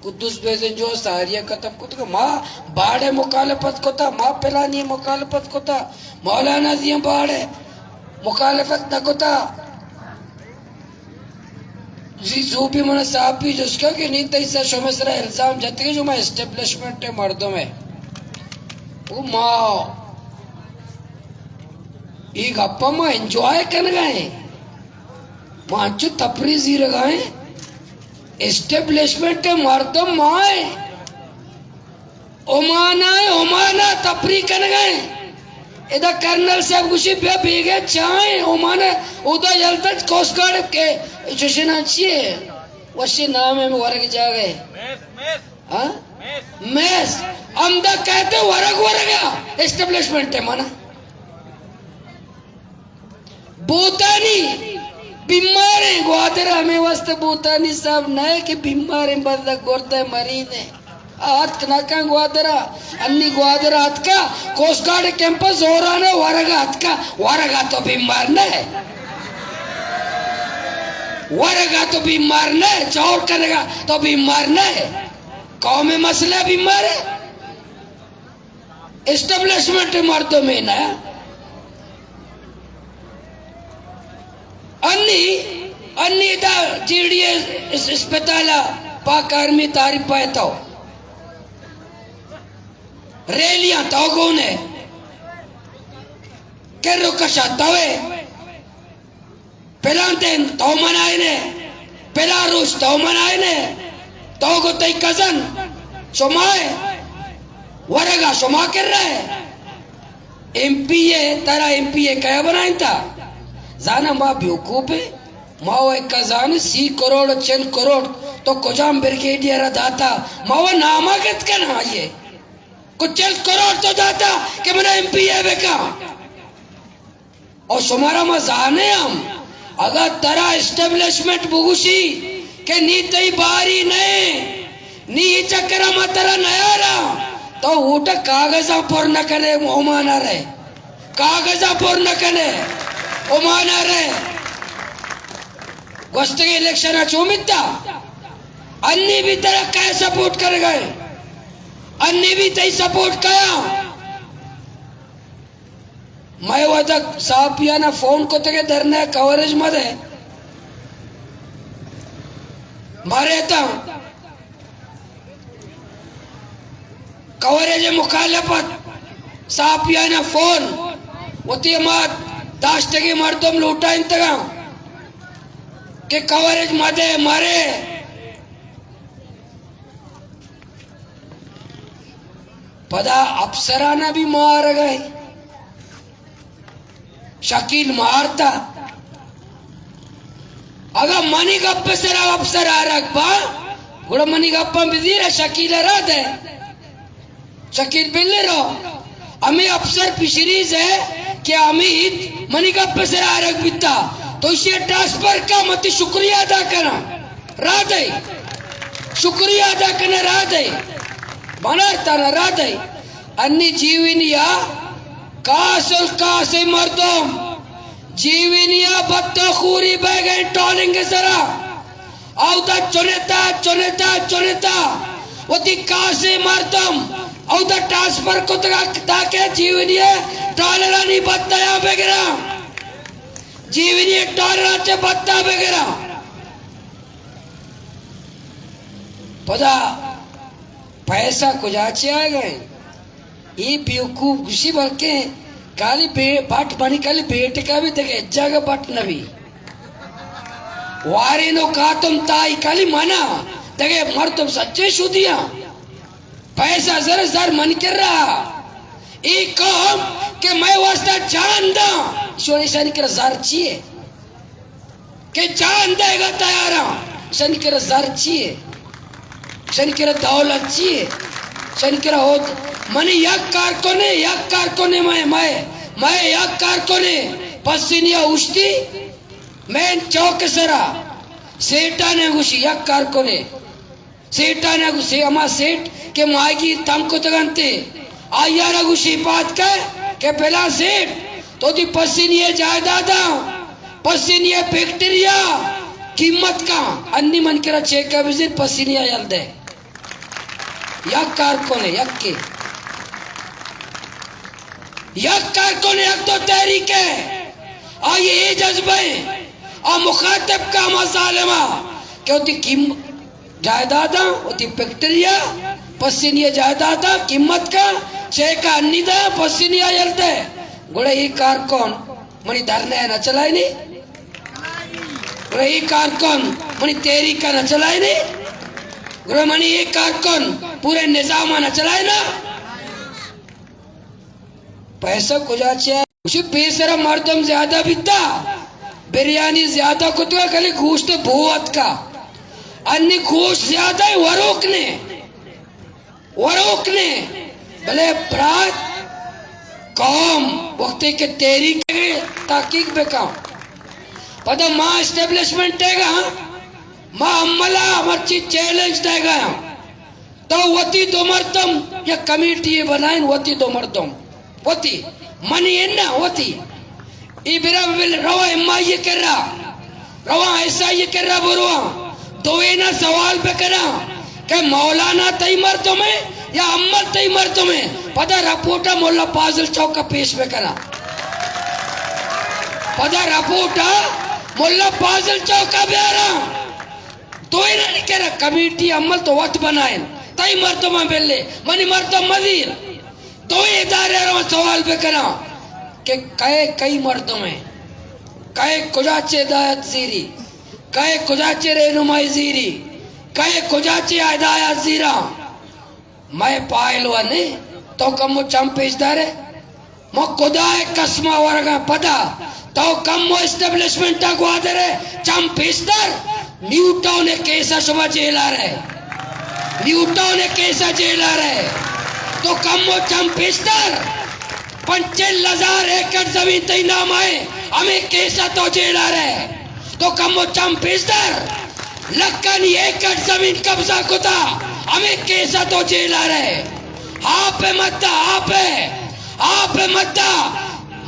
قدوس بیزنجو ساری ءَ ختم کت کہ ما باڑ ءِ مخالفت کتا، ما پلانی ءِ مخالفت کتا، مولانا زی ءَ باڑ ءِ مخالفت نہ کتا۔ زی زوبی من ءَ صاحب بھی جست کت کہ نی تئی سر، شمئے سرا الزام جتگ کہ شما اسٹیبلشمنٹ ءِ مردم ئے۔ او ما اے گپا ما انجوائے کنگا ایں، ما انچو تفریح زیرگا ایں۔ اسٹیبلشمنٹ ءِ مردم ما ایں۔ اومان ءَ، اومان ءَ تفریح کنگ ءَ ایں۔ ادا کرنل صاحب گوشی، بیا بیگہ چائیں، اومان ءَ اودا یل دنت کوسٹ گارڈ کہ چشنا چیے؟ وشی نام ءِ ورگ جاگہ ءِ۔ ہاں؟ میس۔ ہمدا کہتے ورگ ورگ ءَ اسٹیبلشمنٹ ءِ مانا۔ بوتانی بیماریں گوادر ءَ ہمے واسطہ بوتانی صاحب نہ کہ بیماریں، بندہ گردہ مریض ایں۔ آ اتک نہ کن گوادر ءَ، انی گوادر ءَ اتکا، کوسٹ گارڈ کیمپ ءَ زورانا ورگ ءَ اتکا، ورگ ءَ تو بیمار نہ ئے۔ ورگ ءَ تو بیمار نہ ئے، چور کنگ ءَ تو بیمار نہ ئے۔ قوم ءِ مسئلہ بیمار ئے۔ اسٹیبلشمنٹ مردمے نہ۔ انی، انی دا جیڑی اس-، اسپتال ءَ پاک آرمی تعریف پائے تو۔ ریلیاں تو گون ئے۔ کر و کشا تو ئے۔ پلان دن تو منائینے، پلان روچ تو منائینے، تو گو تئی کزن، شما ئے، ورگا شما کر رہے۔ ایم پی اے، ترا ایم پی اے کیا بنائینتا؟ زانا ما بیوقوف ایں؟ ما و ایک زان سی کروڑ، چل کروڑ تو کجام بریگیڈیئر داتا؟ ما و ناما گت کن آئیے۔ کو چل کروڑ تو داتا کہ منا ایم پی اے بکا۔ او شمارا ما زانیں ہم، اگاں ترا اسٹیبلشمنٹ بگوشی کہ نی تئی باری نئے، نی اے چکرا ما ترا نیاراں، تو ووٹ کاغذاں پر نہ کنے، اومانا رہے، کاغذاں پر نہ کنے، اومانا رہے۔ گوستگیں الیکشن ءَ چو متا، انی بھی ترا کئے سپورٹ کرگا ایں، انی بھی تئی سپورٹ کیا۔ مئے وھدک صحافیانا فون کتگ ءَ دھرنا کوریج مدے، مریتاں کوریج مخالفت، صحافیانا فون، وتی ہما داشتگیں مردم لوٹائینتگاں کہ کوریج مدے، مرے۔ پدا افسرانا بھی مارگا ایں۔ شکیل مارتا۔ اگاں منی گپ سرا افسر آرگ با، گڑا منی گپاں بزیر، شکیل را دے۔ شکیل بلے رو۔ ہمے افسر فشریز ہے کہ حمید منی گپ سرا آرگ بیتا۔ تو ایشی ٹرانسفر کا، من تئی شکریہ ادا کناں۔ را دے۔ شکریہ ادا کناں، را دے۔ بنارتانا را دے۔ انی جیونیا کاس الکاس مردم، جیونیا بتا خوری بیگیں ٹرالنگ سرا۔ اودا چنتا، چنتا، چنتا وتی کاسے مردم اودا ٹرانسفر کتگا تاکہ جیونی ٹرالرانی بتیاں بگراں، جیونی ٹرالراں چہ بتا بگراں۔ پدا پیسہ کجا چہ آئے گئے؟ اے بیوقوف گوشی بلکیں کالی بے-، بٹ بنی کالی بیٹکا بھی دگہ جگہ بٹ نبی۔ وارینو کاتم تائی کالی منا دگہ مردم سچے شدیاں۔ پیسہ زر زر من کرا۔ اے قوم کہ مئے واسطہ جان داں، شو ایشانی کرا زر چیے؟ کہ جان دئیگا تیاراں، اشانی کرا زر چیے؟ اشانی کرا دولت چیے؟ اشانی کرا ہوت، منی یک کارکنے، یک کارکنے مئے، مئے، مئے یک کارکنے پسنیا اوشتی، مین چوک سرا سیٹانے گوشی یک کارکنے۔ سیٹانا گوشی، ہما سیٹ کہ ماہیگیر تنگ کتگ انت، آئی ءَ را گوشی پاد کئے کہ پلان سیٹ، تو وتی پسنی ءِ جائیداداں، پسنی ءِ فیکٹری ءَ قیمت کن، انی من کرا چیک ءَ بزیر، پسنی ءَ یل دے۔ یک کارکن ءَ، یکے، یک کارکن ءَ، یک دو تحریک ءَ، آئی ءَ اے جذبہ ایں، آ مخاطب کا ہما ظالم ءَ کہ وتی قیم-، جائیداداں، وتی فیکٹری ءَ، پسنی ءِ جائیداداں قیمت کا، چیک ءَ انی داں، پسنی ءَ یل دے، گڑا اے کارکن منی دھرنا ءَ نہ چلائینی؟ گڑا اے کارکن منی تحریک ءَ نہ چلائینی؟ گڑا منی اے کارکن پورے نظام ءَ نہ چلائینا؟ پیسہ کجا چیا؟ گوشی پیسرا مردم زیادہ بیتا، بریانی زیادہ کتگا، کلی گوشت بو اتکا۔ انی گوشت زیادہ ایں، وروک نے، وروک نے۔ بلے برات، قوم وقتی کہ تحریک ءَ تحقیق بکن، پدا ما اسٹیبلشمنٹ ءَ گا، ما عمل ءَ مرچی چیلنج دئیگا آں۔ تو وتی دو مردم یک کمیٹی بنائین، وتی دو مردم، وتی، منی اناں، وتی۔ اے برا بل-، رواں ایم آئی اے کرا، رواں ایس آئی اے کرا برواں، دوئیناں سوال بکناں کہ مولانا تئی مردم ایں یا عمل تئی مردم ایں، پدا رپورٹ ءَ ملا فاضل چوک ءَ پیش بکناں، پدا رپورٹ ءَ ملا فاضل چوک ءَ بیاراں۔ دوئینانی کرا کمیٹی عمل تو وت بنائین، تئی مردماں بلے، منی مردم مزیر۔ دوئیں ادارے ءَ رواں سوال بکناں کہ کئے کئی مردم ایں، کئے کجا چے ہدایت زیری، کئے کجا چے رہنمائی زیری، کئے کجا چے ہدایت زیراں۔ مئے پائل و نے، تو کمو چم پیش دارے۔ ما خدا ءِ قسم ءَ ورگاں پدا، تو کمو اسٹیبلشمنٹ ءَ گوادر ءَ چم پیش دار، نیو ٹاؤن ءِ کیس ءَ شما جیل ءَ رئے، نیو ٹاؤن ءِ کیس ءَ جیل ءَ رئے۔ تو کمو چم پیش دار، پنچل ہزار ایکڑ زمین تئی نام ءَ ایں، ہمے کیس ءَ تو جیل ءَ رئے۔ تو کمو چم پیش دار، لکھانی ایکڑ زمین قبضہ کتا، ہمے کیس ءَ تو جیل ءَ رئے۔ آپ ءِ مدت ءَ، آپ ءِ، آپ ءِ مدت ءَ،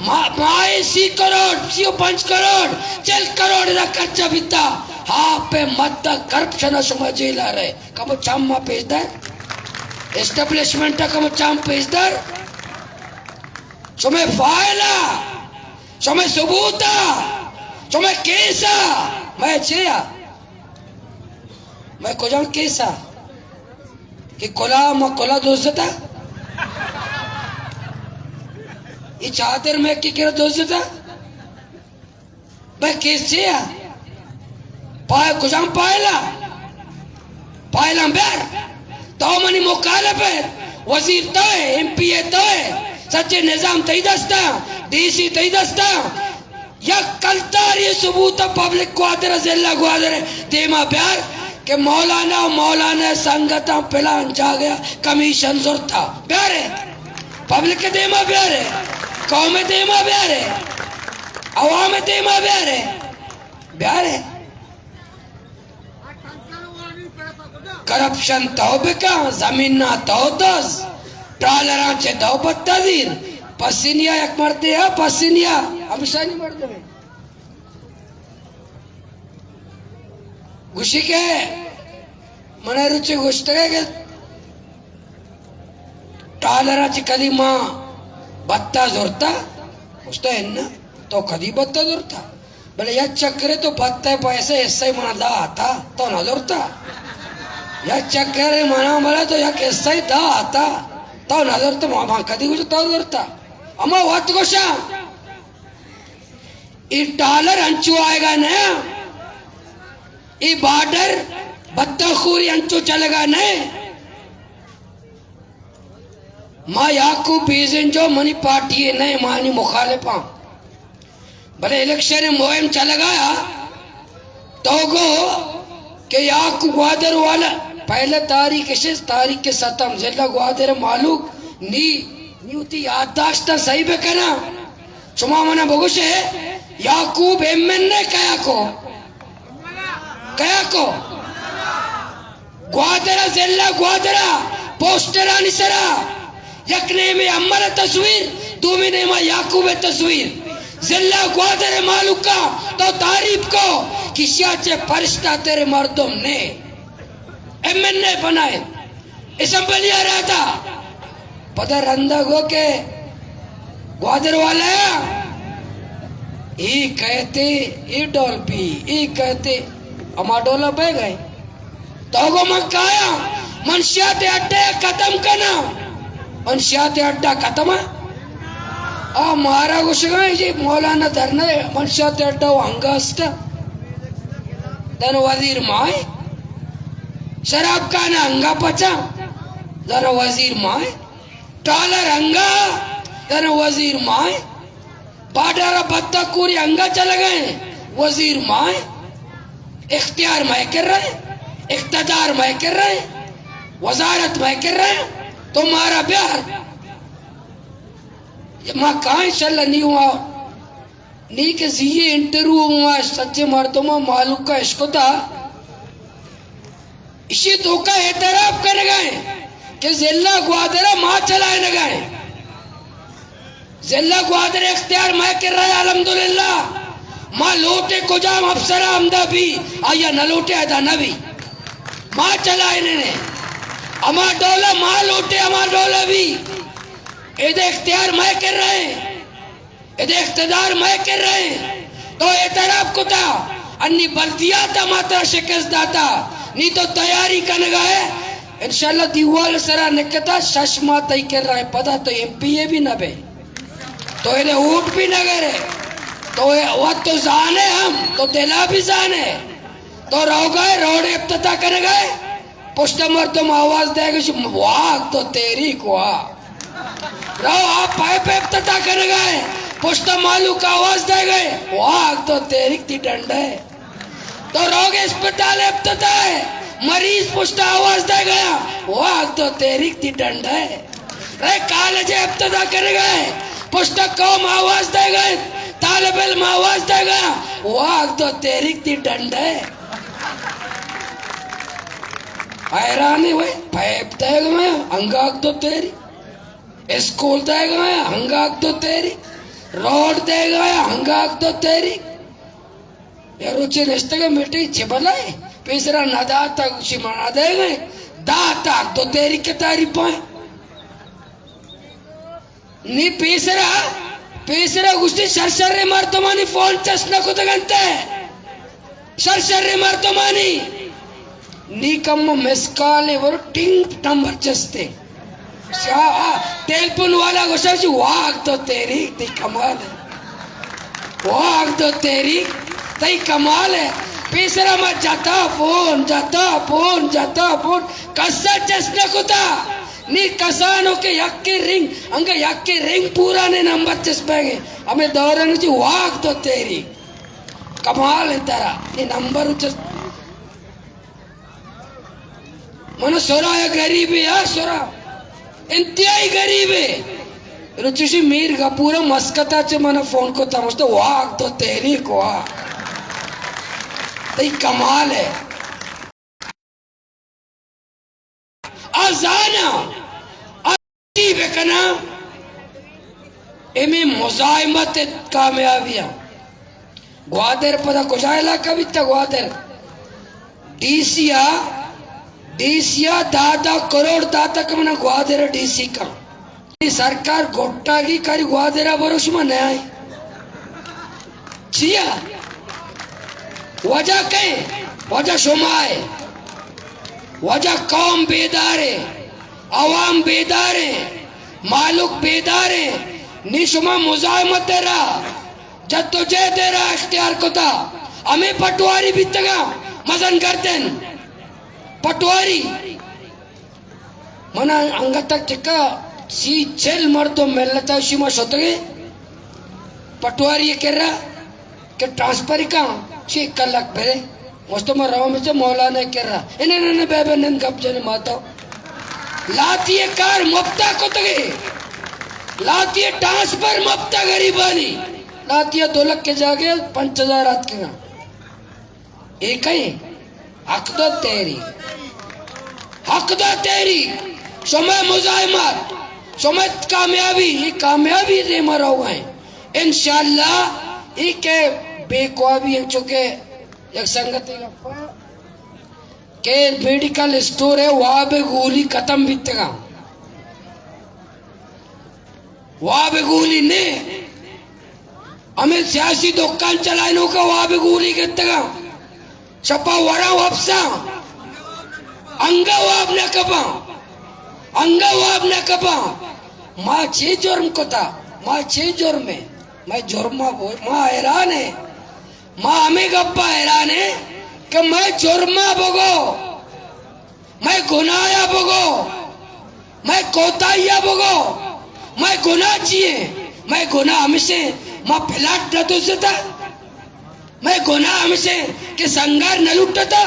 ما-، ماہے سی کروڑ، سی و پنچ کروڑ، چل کروڑ ءِ خرچہ بیتا، آپ ءِ مدت ءَ کرپشن ءَ شما جیل ءَ رئے۔ کمو چم ما پیش دار، اسٹیبلشمنٹ ءَ کمو چم پیش دار۔ شمئے فائل ءَ، شمئے ثبوت ءَ، شمئے کیس ءَ، مئے چے ءَ؟ مئے کجام کیس ءَ؟ کہ کلا، ما کلا دزتا؟ اے چادر مئے کی کرا دزتا؟ بھئی کیس چے ءَ؟ پائے کجام پائل ءَ؟ پائلاں بیار۔ تو منی مخالف ئے، وزیر تو ئے، ایم پی اے تو ئے، سجے نظام تئی دست ءَ، ڈی سی تئی دست ءَ۔ یک کلدارے ثبوت ءَ پبلک گوادر ءَ، ضلع گوادر ءَ دیما بیار کہ مولانا و مولانا ءِ سنگتاں پلان جاگہ ءَ کمیشن زرتا۔ بیارے۔ پبلک ءِ دیما بیارے، قوم ءِ دیما بیارے، عوام ءِ دیما بیارے، بیارے۔ کرپشن تو بکن، زمیناں تو دز، ٹرالراں چہ تو پتہ زیر۔ پسنیا یک مردے ءَ، پسنیا ہمشانی مردمے۔ گوشی کہ من ءَ روچے گوشتگ ئے کہ ٹالر ءَ چہ کدی ما بھتہ زرتہ؟ گوشتہ اناں، تو کدی بھتہ زرتہ؟ بلے یک چکرے تو بھتہ ءِ پیسہ حصہ ءَ من ءَ داتہ، تو نہ زرتہ۔ یک چکرے من ءَ بلے تو یک حصہ ءَ داتہ، تو نہ زرتہ، ما، ما کدی گوشتہ تو زرتہ؟ ہما وت گوشاں۔ اے ٹالر انچو آئیگا نہ، اے بارڈر بھتہ خوری انچو چلگا نہ۔ ما یعقوب بیزنجو منی پارٹی ءِ نہ، ما آنی مخالف آں۔ بلے الیکشن ءِ مہم چلگا، تو گو کہ یعقوب گوادر والا پہلا تاریخ اش، تاریخ ءِ ستم، ضلع گوادر ءِ مہلوک نی، نی وتی یادداشتاں صحیح بکناں۔ شما منا بگوشے، یعقوب ایم این اے کیا کو؟ کیا کو؟ گوادر ءَ، ضلع گوادر ءَ پوسٹرانی سرا یک نیمے امل ءِ تصویر، دومی نیما یعقوب ءِ تصویر۔ ضلع گوادر ءِ مہلوکاں تو تعریف کو کہ ایشی ءَ چہ فرشتہ تر مردم نے۔ ایم این اے بنائے۔ اسمبلی ءَ رہتا۔ پدا رندا گو کہ گوادر والا، ای کہتے ای ڈول بی، ای کہتے ہما ڈولا بہ گئے۔ تو گو من کایاں، منشیات اڈہ ختم کناں۔ منشیات اڈہ ختم ہے۔ آ مارا گوشگا ہے، یہ مولانا دھرنا ہے، منشیات اڈہ و ہنگا استا۔ دن وزیر مائے۔ شراب کانا ہنگا پچا۔ دن وزیر مائے۔ ٹالر ہنگا۔ دن وزیر مائے۔ بارڈر ءَ بتکوری انگا چلگ ءَ ایں، وزیر ما ایں، اختیار مئے کرا ایں، اقتدار مئے کرا ایں، وزارت مئے کرا ایں، تو مارا بیار۔ ما کائیں شل نی ہوا، نی کہ زی انٹرویو ہوا، سچے مردم مالوک کا اشکتا۔ ایشی توکا اعتراف کنگا ایں کہ ضلع گوادر ما چلائینگا ایں۔ ضلع گوادر اختیار مئے کرا ایں، الحمدللہ۔ ما لوٹے کجام افسر ہمدا بی، آیا نہ لوٹے ادا نہ بی۔ ما چلائینے نے۔ ہما ڈولا ما لوٹے، ہما ڈولا بی۔ ادا اختیار مئے کرا ایں۔ ادا اقتدار مئے کرا ایں، تو اعتراف کتا، انی بلدیات ءَ ما ترا شکست داتا، نی تو تیاری کنگا ئے۔ انشاءاللہ دیوال سرا نکتا، شش ماہ تئی کرا ایں، پدا تو ایم پی اے بھی نہ بے، تو ادا ووٹ بھی نہ گرے، تو وت تو زانے ہم، تو دلا بھی زانے، تو روگا ئے، روڈ افتتاح کنگا ئے۔ پشت مردم آواز دے گئے، واہ تو تحریک واہ۔ رو آپ پائپ افتتاح کر گئے، پشت مالوک آواز دے گئے، واہ تو تحریک تئی ڈنڈ ہے۔ تو روگ اسپتال افتتاح ہے، مریض پشت آواز دے گیا، واہ تو تحریک تئی ڈنڈ ہے۔ رے کالج افتتاح کر گئے، پشت قوم آواز دے گئے، طالب علم آواز دے گیا، واہ تو تحریک تئی ڈنڈ ہے۔ حیرانی ہوئی، پائپ دے گئے، ہنگاک دو تیری۔ اسکول دے گئے، ہنگاک دو تیری۔ روڈ دے گئے، ہنگاک دو تیری۔ یا روچے نشتگے میٹنگ چے بلائے؟ پیسرا نہ داتا، گوشی منا دے گئے۔ داتا دو تیری کے تاری پائیں۔ نی پیسرا، پیسرا گوشتی شر شر مردمانی فون چست نہ کتگ انت۔ شر شر مردمانی۔ نی کم مس کال ورو ٹنگ نمبر چستے۔ شا-، آ، ٹیلیفون والا گوشا جی واہ تو تیری، تئی کمال ہے۔ واہ تو تیری، تئی کمال ہے۔ پیسرا ما جتا فون، جتا فون، جتا فون۔ کسا چست نہ کتا۔ نی کسانو کہ یکے رنگ، انگا یکے رنگ پورا نے نمبر چست بیگے۔ ہمیں دوران جی واہ تو تیری۔ کمال ہے ترا، نی نمبر چست۔ من سرا یا غریبے یا سرا۔ انتہائی غریبے۔ روچشی میر غفور مسکتا چے من فون کو تمشتو واہ تو تیری کو آ۔ تئی کمال ہے۔ آ زاناں، آ چی بکناں، اے مئے مزاحمت ءِ کامیابی آں۔ گوادر پدا کجا علاقہ بیتا؟ گوادر ڈی سی آ، ڈی سی آ دہ دہ کروڑ داتا کہ منا گوادر ڈی سی کن۔ سرکار گٹاگی کاری گوادرا برو شما نیائے۔ چیا؟ وجہ کئے؟ وجہ شمائے۔ وجہ قوم بیدارے، عوام بیدارے، مالک بیدارے۔ نی شما مزاحمت را، جدوجہد را اختیار کتا۔ ہمیں پٹواری بیتگا، مزن گردن پٹواری۔ منا انگت تک چکا سی چل مردم ملتا شما شتگے پٹواری کرا کہ ٹرانسفر کن چی کلک بھرے۔ مستما روا مچے مولانا کرا۔ انے ننے بے بے نند گپ جنے ماتو۔ لاتی کار مفتا کتگے۔ لاتی ٹرانسفر مفتا غریبانی۔ لاتی دو لکھ کے جاگے پنچ ہزار آتکگا۔ اے کئے؟ حق دو تحریک۔ حق دو تحریک۔ شمئے مزاحمت، شمئے کامیابی، اے کامیابی دیما روگا ایں۔ انشاءاللہ اے کہ بے خوابی انچو کہ یک سنگتے گپا، اے میڈیکل اسٹور ءِ واب ءِ گولی ختم بیتگاں۔ واب ءِ گولی نے، ہمے سیاسی دکان چلائینوکاں واب ءِ گولی گتگاں۔ شپا وراں وپساں، انگا واب نہ کپاں، انگا واب نہ کپاں۔ ما چے جرم کتا؟ ما چے جرم ایں؟ مئے جرما بو-، ما حیران ایں۔ ما ہمے گپا حیران ایں کہ مئے جرما بگو، مئے گناہا بگو، مئے کوتاہیا بگو۔ مئے گناہ چی ایں؟ مئے گناہ ہمیش ایں ما پلاٹ نہ دزتا؟ مئے گناہ ہمیش ایں کہ سنگار نہ لٹتا؟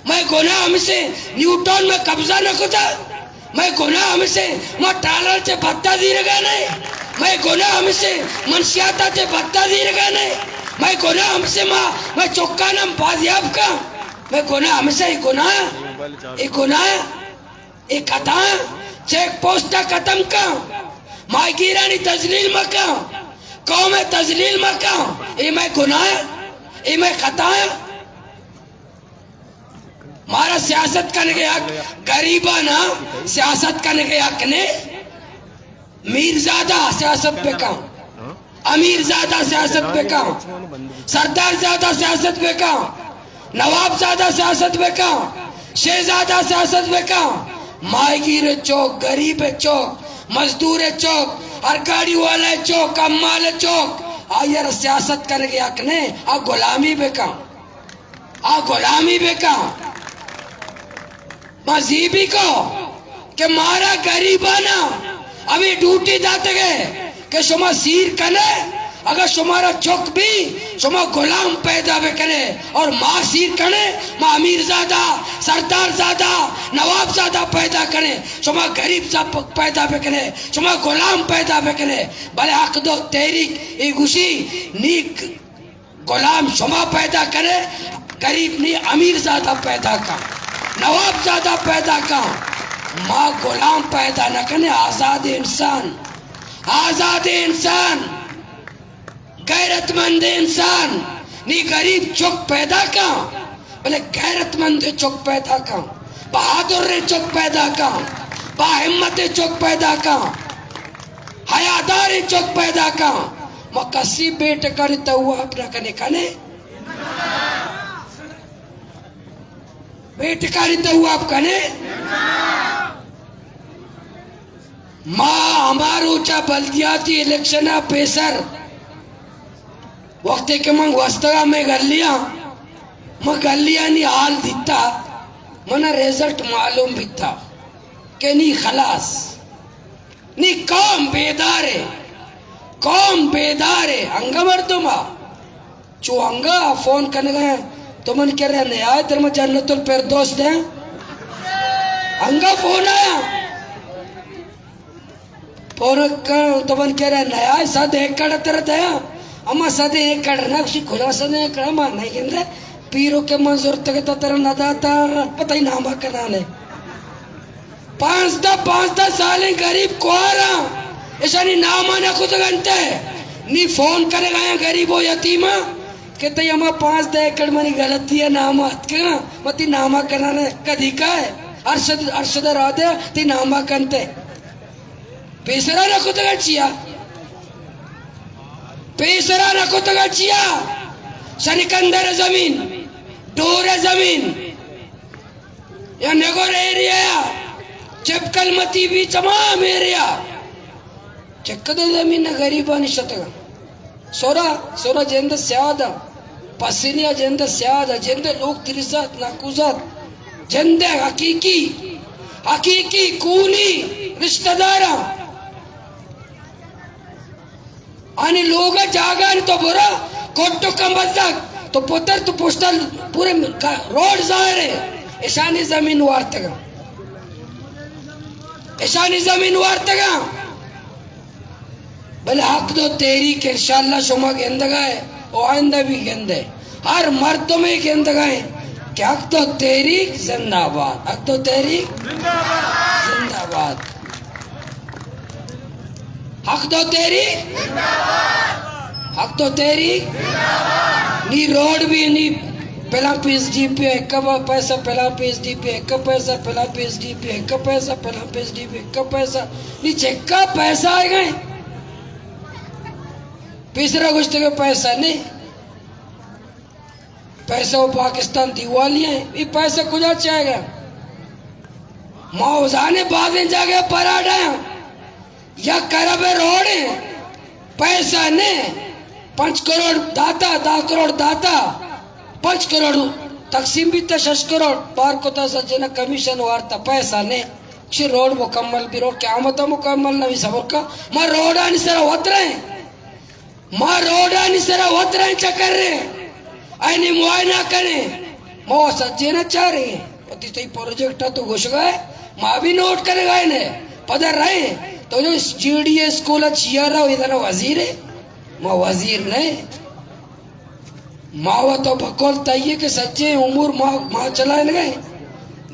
مئے گناہ ہمیش ایں نیوٹن ما قبضہ نہ کتا؟ مئے گناہ ہمیش ایں ما ٹالر چہ بھتہ زیرگا نہ ایں؟ مئے گناہ ہمیش ایں منشیاتا چہ بھتہ زیرگا نہ ایں؟ مئے گناہ ہمیش ایں ما، مئے چکاناں بازیاب کن؟ مئے گناہ ہمیش ایں، اے گناہ، اے گناہ، اے خطا، چیک پوسٹ ختم کن، ماہیگیرانی تذلیل مکن، قوم تذلیل مکن، اے مئے گناہ، اے مئے خطا۔ مارا سیاست کنگے حق، غریبانا سیاست کنگے حق نے۔ میرزادہ سیاست بکن، امیرزادہ سیاست بکن، سردارزادہ سیاست بکن، نوابزادہ سیاست بکن، شہزادہ سیاست بکن۔ ماہیگیر چک، غریب چک، مزدور چک، ہر گاڑی والا چک، حمال چک، آئی ءَ را سیاست کنگے حق نے، آ غلامی بکن۔ آ غلامی بکن۔ ما زیبی کو کہ مارا غریبانا ہمے ڈیوٹی داتگے کہ شما سیر کنے، اگر شمارا چک بی، شما غلام پیدا بکنے اور ما سیر کنے، ما امیرزادہ، سردارزادہ، نوابزادہ پیدا کنے، شما غریب زپ-، پیدا بکنے، شما غلام پیدا بکنے۔ بلے حق دو تحریک ای گوشی نیک غلام شما پیدا کنے، غریب نی، امیرزادہ پیدا کن، نوابزادہ پیدا کن۔ ما غلام پیدا نہ کنے، آزاد انسان، آزاد انسان، غیرت مند انسان۔ نی غریب چک پیدا کن، بلے غیرت مند چک پیدا کن، بہادر چک پیدا کن، باہمت چک پیدا کن، حیادار چک پیدا کن۔ ما کسی بے ٹکانی تواب نہ کنے، کنے؟ بے ٹکانی تواب کنے؟ ما ہما روچا بلدیاتی الیکشن ءَ پیسر وقتے کہ من گوستگا مئے گلیاں، من گلیانی حال دیتا، منا رزلٹ معلوم بیتا کہ نی خلاص، نی قوم بیدارے، قوم بیدارے، انگا مردما چو انگا فون کنگا، تو من کرا نیائے، ترا من جنت الفردوس دیاں۔ انگا فون آیا۔ پورک تو من کرا نیائے، صد ایکڑ ترا دیاں۔ اما صد ایکڑ نہ، گوشی کجا صد ایکڑ، اما نہ گندے۔ پیرو کہ من زرتگ تا ترا نہ داتا، پتہ ہی ناما کنانے۔ پانزدہ، پانزدہ سالیں غریب کواراں، اشانی ناما نہ کتگ انت۔ نی فون کنگایاں غریب و یتیماں کہ تئی ہما پانزدہ ایکڑ منی غلطی ءِ ناما اتکگاں، من تئی ناما کنانے۔ کدی کائے؟ ارشد، ارشد ءَ را دے، تئی ناما کنتے۔ پیسرا نہ کتگا چیا؟ پیسرا نہ کتگا چیا؟ شنکندر زمین، ڈور زمین، یا نگور ایریا، چپکل متی بی تمام ایریا، چکدے زمین غریبانی شتگا۔ سورا، سورا جند سیاد ءَ، پسنی ءَ جند سیاد ءَ، جند لوگ ترسات، ناکوزات، جند حقیقی، حقیقی کونی رشتہ داراں۔ آنی لوگ ءَ جاگہ آنی تو برا، کٹو کمبزگ، تو پتر تو پشتل پورے روڈ ظاہر ہے، اشانی زمین وارتگا، اشانی زمین وارتگا۔ بلے حق دو تحریک انشاءاللہ شما گندگا ہے، او آئندہ بھی گندے، ہر مردمے گندگا ہے کہ حق دو تحریک زندہ باد، حق دو تحریک زندہ باد، حق دو تحریک، حق دو تحریک۔ نی روڈ بھی نی پلاں پی ایس ڈی پی ءَ ہک پیسہ، پلاں پی ایس ڈی پی ءَ ہک پیسہ، پلاں پی ایس ڈی پی ءَ ہک پیسہ، پلاں پی ایس ڈی پی ءَ ہک پیسہ۔ نی چکا پیسہ آئے گئے؟ پیسرا گوشتے کہ پیسہ نہیں، پیسہ وہ پاکستان دیوالیہ ہیں، یہ پیسہ کجا چاہے گا؟ ما وزانے بازیں جاگہ پراڈا ہیں۔ یک ارب ءِ روڈ ایں، پیسہ نے، پنچ کروڑ داتا، دہ کروڑ داتا، پنچ کروڑ تقسیم بیتا، شش کروڑ بار کتا، سجنا کمیشن وارتا، پیسہ نے۔ چی روڈ مکمل بی، روڈ قیامت مکمل نہ بی، صبر کا۔ ما روڈانی سرا وتریں۔ ما روڈانی سرا وتریں چکر رے، آئینی معائنہ کریں، ما سجے نہ چاریں۔ وتی تئی پروجیکٹ تو گوشگا ہے، ما بھی نوٹ کرگا ہے نے۔ پدا رہے تو جو جی ڈی اے اسکول چیا رہا، ادھر وزیر ہے، ما وزیر نہیں۔ ما و تو بقول تئیے کہ سجے امور ما، ما چلائے لگے۔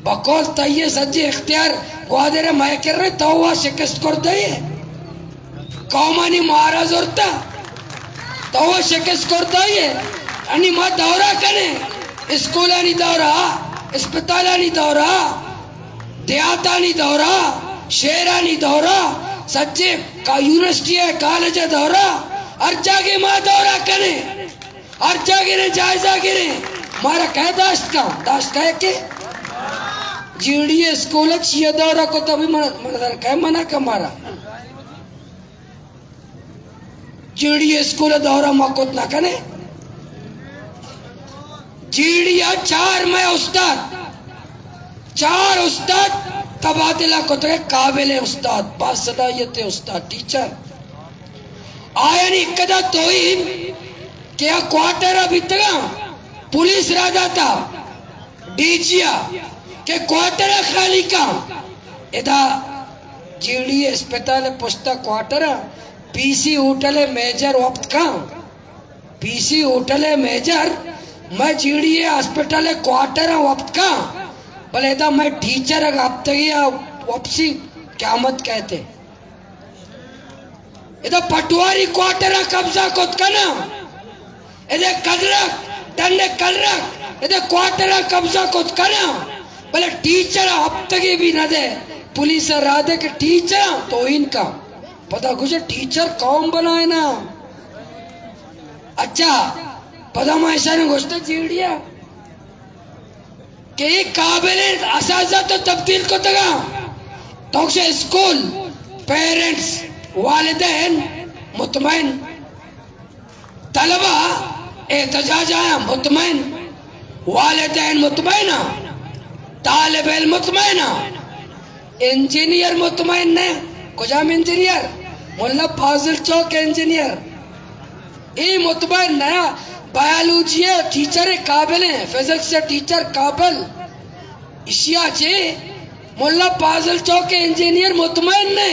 بقول تئیے سجے اختیار گوادر مئے کر رہے، تو وہ شکست کر دئیے۔ قومانی مارا زورتا، تو وہ شکست کر دئیے۔ انی ما دورہ کنے، اسکولانی دورہ، اسپتالانی دورہ، دیہاتانی دورہ، شہرانی دورہ، سجے کا یونیورسٹی ہے، کالج ہے دورہ، ہر جاگے ما دورہ کنے۔ ہر جا گریں، جائزہ گریں، مارا کئے داشت کن؟ داشت کئے کہ جیڑی اسکول چیا دورہ کتا؟ بھی من، من در کئے منع کن مارا؟ جیڑی اسکول دورہ ما کت نہ کنے۔ جیڑی آ چار مئے استاد، چار استاد تبادلہ کتگے، قابل استاد، باصلاحیت استاد، ٹیچر۔ آیانی کدا توہین کہ آ کوارٹر ءَ بیتگاں، پولیس را داتا ڈی جی ءَ کہ کوارٹر ءَ خالی کن۔ ادا جیڑی اسپتال ءِ پشتا کوارٹر ءَ، پی سی ہوٹل ءِ میجر وپت کن، پی سی ہوٹل ءِ میجر مئے جیڑی ءِ ہاسپٹل ءِ کوارٹر ءَ وپت کن، بلے ادا مئے ٹیچر اگاں ہپتگے ءَ وپسی، قیامت کئیت۔ ادا پٹواری کوارٹر ءَ قبضہ کت کناں، ادا کلرک، ڈن کلرک، ادا کوارٹر ءَ قبضہ کت کناں، بلے ٹیچر ءَ ہپتگے بھی نہ دے، پولیس ءَ را دے کہ ٹیچر ءَ توہین کن۔ پدا گوشے ٹیچر قوم بنائے نا۔ اچھا، پدا ما ایشانی گوشتے جیڑی ءَ کہ اے قابل اساتذہ تو تبدیل کتگاں۔ تو گوشے اسکول، پیرنٹس، والدین مطمئن، طلبہ احتجاج آیا مطمئن، والدین مطمئن، طالب علم مطمئن، انجینئر مطمئن نہ۔ کجام انجینئر؟ ملا فاضل چوک انجینئر۔ اے مطمئن نیا، بایولوجی ءِ ٹیچر قابل ہیں، فزکس ءِ ٹیچر قابل۔ اشیا چے ملا فاضل چوک ءِ انجینئر مطمئن نہ۔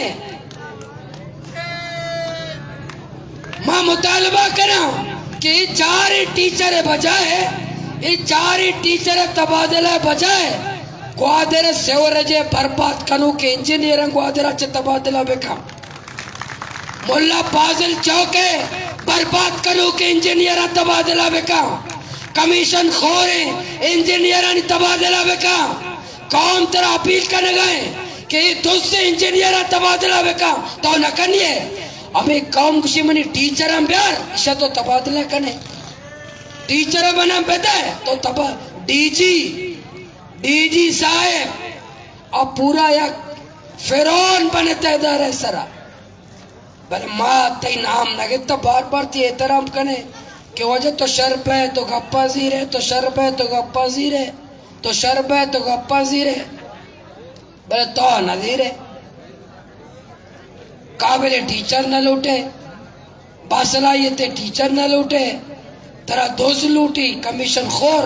ما مطالبہ کناں کہ اے چار ٹیچر ءِ بجائے، اے چار ٹیچر ءِ تبادلہ ءِ بجائے گوادر ءِ سیوریج ءِ برباد کنوکیں انجینئراں گوادر ءَ چہ تبادلہ بکن۔ ملا فاضل چوک ءِ برباد کنوکیں انجینئراں تبادلہ بکن، کمیشن خوریں انجینئرانی تبادلہ بکن۔ قوم ترا اپیل کنگا ایں کہ اے دوست انجینئراں تبادلہ بکن، تو نہ کنئے۔ ہمے قوم گوشی منی ٹیچراں بیار، ایشاں تو تبادلہ کنے۔ ٹیچر بنا بدے تو تبا، ڈی جی، ڈی جی صاحب، اب پورا یک فرعون بنت ادارہ سرا۔ بلے ما تئی نام نہ گپتا، بار بار تئی احترام کنے کہ واجہ تو شر بئے، تو گپا زیرے، تو شر بئے، تو گپا زیرے، تو شر بئے، تو گپا زیرے، بلے تو نہ زیرے۔ قابل ٹیچر نہ لوٹے، باصلاحیت ٹیچر نہ لوٹے، ترا دوز لوٹی، کمیشن خور۔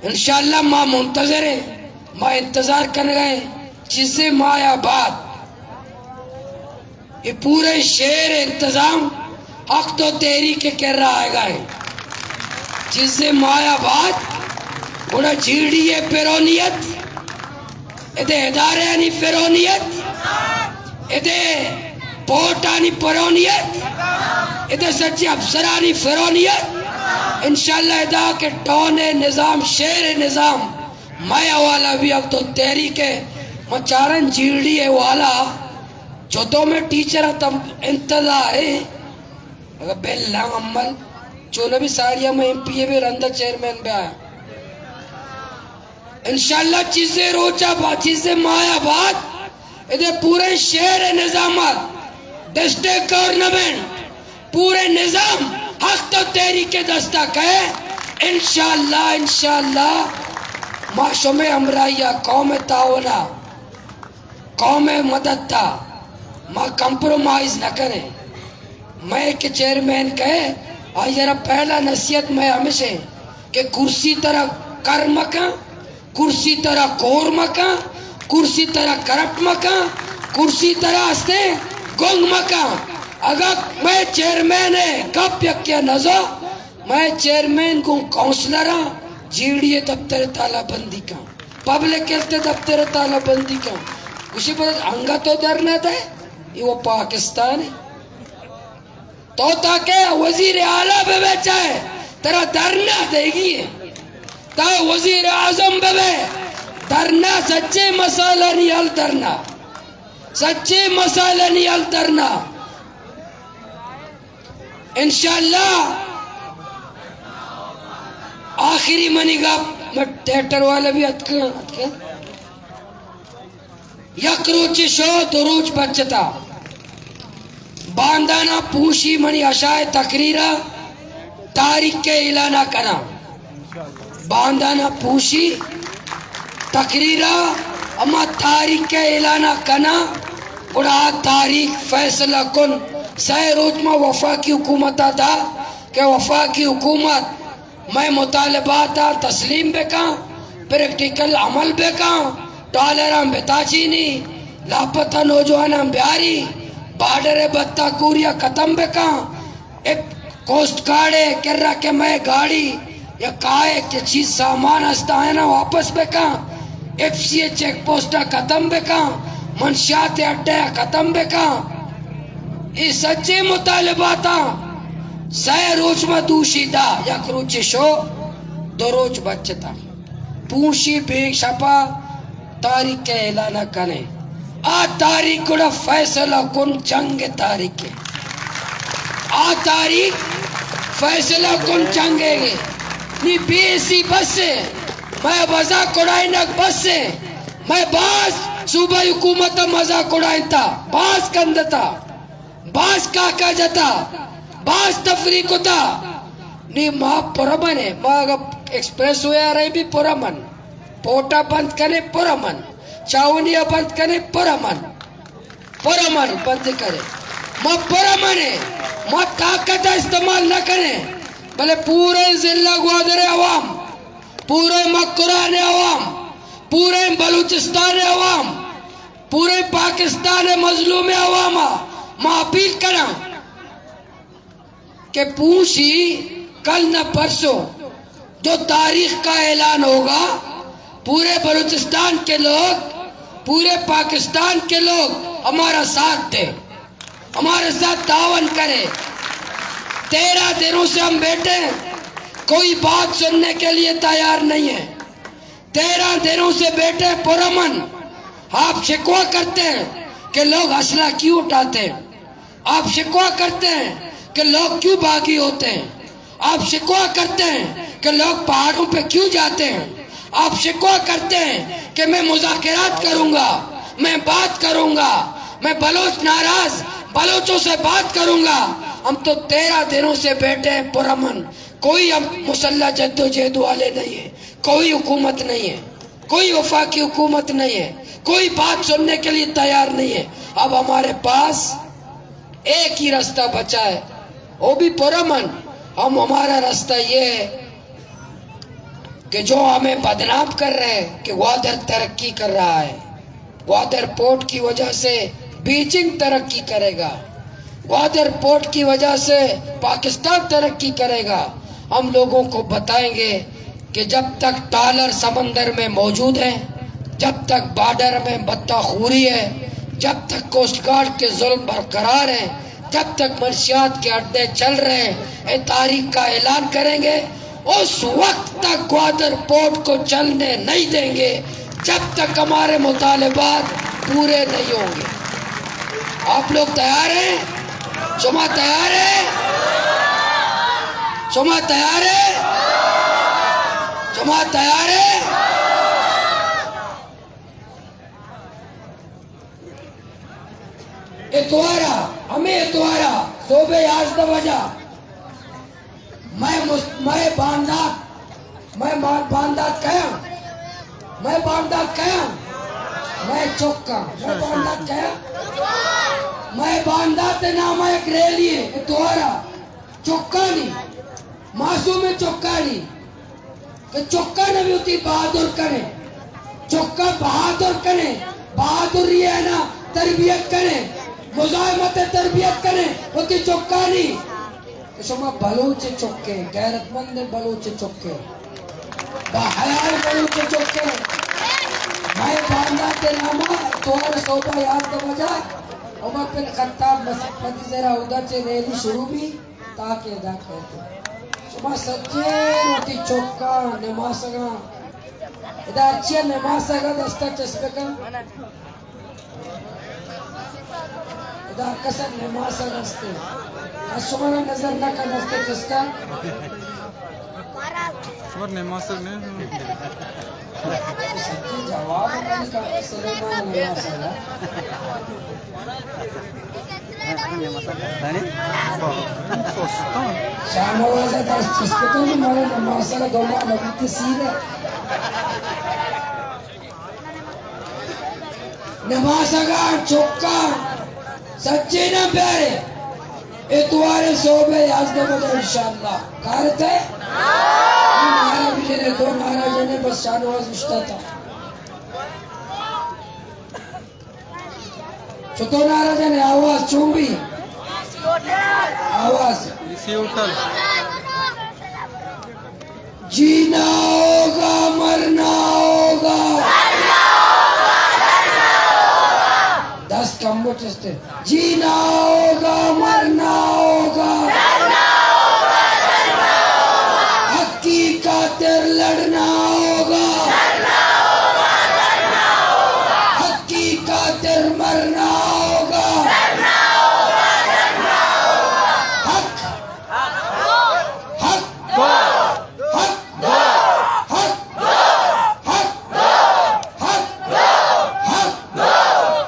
انشاءاللہ ما منتظر ہیں، ما انتظار کنگا ہیں، چیزے ماہ بعد۔ یہ پورے شہر انتظام حق تو تحریک کے کر رہا ہے گا ہے۔ چیزے مایا بعد گڑا جیڑی ہے فرعونیت، ادے ادارے آنی فرعونیت، ادے پورٹ آنی فرعونیت، ادے سچے افسرانی فرعونیت، انشاءاللہ ادا کہ ٹون نظام، شعر نظام، مئے حوالہ بھی اب تو تحریک ہے، مچارن جیڑی ہے والا، جو تو میں ٹیچر تم انتظار ہے۔ اگر بل لنگ عمل، چونہ بھی ساری ہم ایم پی اے بھی رندہ چیئرمین بھی آیا۔ انشاءاللہ چیزے روچا با، چیزے مایا بعد، ادے پورے شہر نظامات، ڈسٹرکٹ گورنمنٹ، پورے نظام حق تو تحریک دستا کئے۔ انشاءاللہ، انشاءاللہ ما شمے ہمراہیا، قوم تعاونا، قوم مدد تا ما کمپرومائز نہ کریں۔ مئے کہ چیئرمین کئے، آئی را پہلا نصیحت مئے ہمیش ہے کہ کرسی ترا کر مکن، کرسی ترا کور مکن، کرسی ترا کرپٹ مکن، کرسی ترا استے گنگ مکن۔ اگاں مئے چیئرمین ہے گپ یکے نزو، مئے چیئرمین گوں کونسلراں جیڑی دفتر تالا بندی کن، پبلک ہیلتھ دفتر تالا بندی کن۔ گوشی بس انگا تو دھرنا دے، یہ وہ پاکستان ہے۔ تو تاکہ وزیر اعلیٰ بہ بے چاہے، ترا دھرنا دیگی ہے۔ تا وزیر اعظم بہ بے، دھرنا سچے مسائل نی حل دھرنا، سچے مسائل نی حل دھرنا۔ انشاءاللہ آخری منی گپ، میں تھیٹر والا بھی اتکاں، اتکاں۔ یک روچے شو، دو روچ بچتا۔ باندانا پوشی منی اشائے تقریرا تاریخ کے اعلانا کنا۔ باندانا پوشی تقریرا اما تاریخ کے اعلانا کنا۔ گڑا آ تاریخ فیصلہ کن۔ سئے روچ ما وفاقی حکومتا دا کہ وفاقی حکومت مئے مطالباتاں تسلیم بکاں، پریکٹیکل عمل بکاں، ٹالراں بتاچینی، لاپتہ نوجواناں بیاری، بارڈر ءِ بدتاکوریاں ختم بکاں، ایف، کوسٹ گارڈ ءِ کرا کہ مئے گاڑی یا کائے کہ چیز سامان است آیاناں واپس بکاں، ایف سی ءِ چیک پوسٹاں ختم بکاں، منشیات ءِ اڈہ ءَ ختم بکاں۔ اے سجیں مطالباتاں سئے روچ ما دوشی دا، یک روچے شو، دو روچ بچتا۔ پونشی بے شپا تاریخ ءِ اعلان کنے۔ آ تاریخ گڑا فیصلہ کن جنگ ءِ تاریخ ءِ۔ آ تاریخ فیصلہ کن جنگ ءِ۔ نی بی ایس سی بس ءِ، مئے مزاک اڑائینگ بس ءِ۔ مئے باز صوبائی حکومت ءَ مزاک اڑائینتا، باز کندتا، باز کاکا جتا، باز تفریح کتا۔ نی ما پرامن ایں، ما اگاں ایکسپریس وے ءَ رئیں بھی پرامن، پورٹ ءَ بند کنیں پرامن، چاونی ءَ بند کنیں پرامن، پرامن بند کنیں۔ ما پرامن ایں، ما طاقت ءَ استعمال نہ کنیں، بلے پورے ضلع گوادر ءِ عوام، پورے مکران ءِ عوام، پورے بلوچستان ءِ عوام، پورے پاکستان ءِ مظلوم عوام ءَ ما اپیل کناں کہ پونشی کل نہ پرسوں جو تاریخ کا اعلان ہوگا، پورے بلوچستان کے لوگ، پورے پاکستان کے لوگ ہمارا ساتھ دیں، ہمارے ساتھ تعاون کریں۔ تیرہ دنوں سے ہم بیٹھے ہیں، کوئی بات سننے کے لیے تیار نہیں ہے۔ تیرہ دنوں سے بیٹھے پرامن، آپ شکوہ کرتے ہیں کہ لوگ اسلحہ کیوں اٹھاتے ہیں، آپ شکوہ کرتے ہیں کہ لوگ کیوں باغی ہوتے ہیں، آپ شکوہ کرتے ہیں کہ لوگ پہاڑوں پہ کیوں جاتے ہیں، آپ شکوہ کرتے ہیں کہ میں مذاکرات کروں گا، میں بات کروں گا، میں بلوچ ناراض بلوچوں سے بات کروں گا۔ ہم تو تیرہ دنوں سے بیٹھے ہیں پرامن، کوئی ہم مسلح جدوجہد والے نہیں ہیں، کوئی حکومت نہیں ہے، کوئی وفاقی حکومت نہیں ہے، کوئی بات سننے کے لیے تیار نہیں ہے۔ اب ہمارے پاس ایک ہی رستہ بچا ہے، وہ بھی پرامن۔ ہم، ہمارا رستہ یہ ہے کہ جو ہمیں بدنام کر رہے ہیں کہ گوادر ترقی کر رہا ہے، گوادر پورٹ کی وجہ سے بیجنگ ترقی کرے گا، گوادر پورٹ کی وجہ سے پاکستان ترقی کرے گا۔ ہم لوگوں کو بتائیں گے کہ جب تک ٹرالر سمندر میں موجود ہیں، جب تک بارڈر میں بتہ خوری ہے، جب تک کوسٹ گارڈ کے ظلم برقرار ہیں، جب تک منشیات کے اڈے چل رہے ہیں، تاریخ کا اعلان کریں گے۔ اس وقت تک گوادر پورٹ کو چلنے نہیں دیں گے، جب تک ہمارے مطالبات پورے نہیں ہوں گے۔ آپ لوگ تیار ہیں؟ شما تیار ہے؟ شما تیار ہے؟ شما تیار ہے؟ اتوارا، ہمے اتوارا، صبح یازدہ بجا، مئے مس-، مئے باندات، مئے ما-، باندات کئے اَنت؟ مئے باندات کئے اَنت؟ مئے چک اَنت۔ مئے باندات کئے اَنت؟ مئے باندات ءِ نام ءَ یک ریلی اِنت، اتوارا۔ چکانی، معصومیں چکانی، کہ چکاں نہ وتی بہادر کنیں، چکاں بہادر کنیں، بہادری ءَ نا تربیت کنیں، مزاحمت ءَ تربیت کنیں وتی چکانی۔ کہ شما بلوچ چکے، غیرت مند بلوچ چکے، با حیال بلوچ چکے، مئے باندات ءِ نام ءَ اتوار صبح یازدہ بجا عمر بن خطاب مسجد پدی زیرا، اودا چہ ریلی شروع بی۔ تاکہ ادا کئیت۔ شما سجیں وتی چکاں، نماسگاں، ادا ہرچی نماسگ ءَ دست ءَ چست بکن۔ ادا ہر کس ءَ نماسگ است۔ کس شما را نظر نہ کن است چست ءَ۔ شمار نماسگ نہ؟ سچی جواب نہیں کا، سلیمان نماسگ۔ شاہنواز ءَ دست چست کتگ، مارا نماسگ ءَ دو ماہ لگیت سیر ءَ۔ نماسگاں چکاں سجیناں بیارے، اتوارے صبح یازدہ بجے انشاءاللہ۔ کارت ءَ؟ نعرہ بجنے، دو نعرہ جنے، بس شاہنواز اشتاتا۔ چتو نعرہ جنے، آواز چون بی؟ آواز۔ اے سی ہوٹل۔ جینا ہوگا، مرنا ہوگا۔ دست کم بچستے۔ جینا ہوگا، مرنا ہوگا۔ حق کی خاطر لڑنا ہوگا۔ حق کی خاطر مرنا ہوگا۔ حق، حق، حق، حق،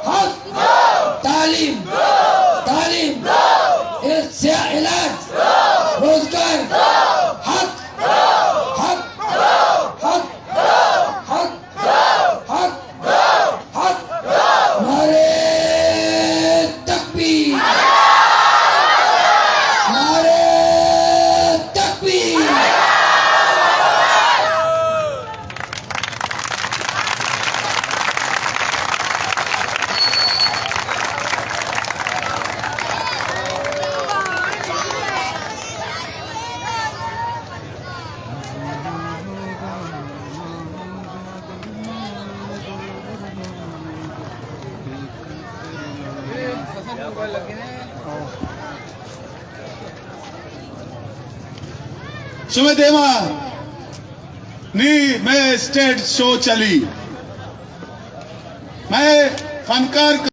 حق۔ تعلیم، تعلیم، سیا-، علاج، روزگار، حق، حق، حق، حق، حق، حق۔ نعرہ تکبیر! نعرہ تکبیر! شمئے دیما نی مئے اسٹیج شو چلی۔ مئے فنکار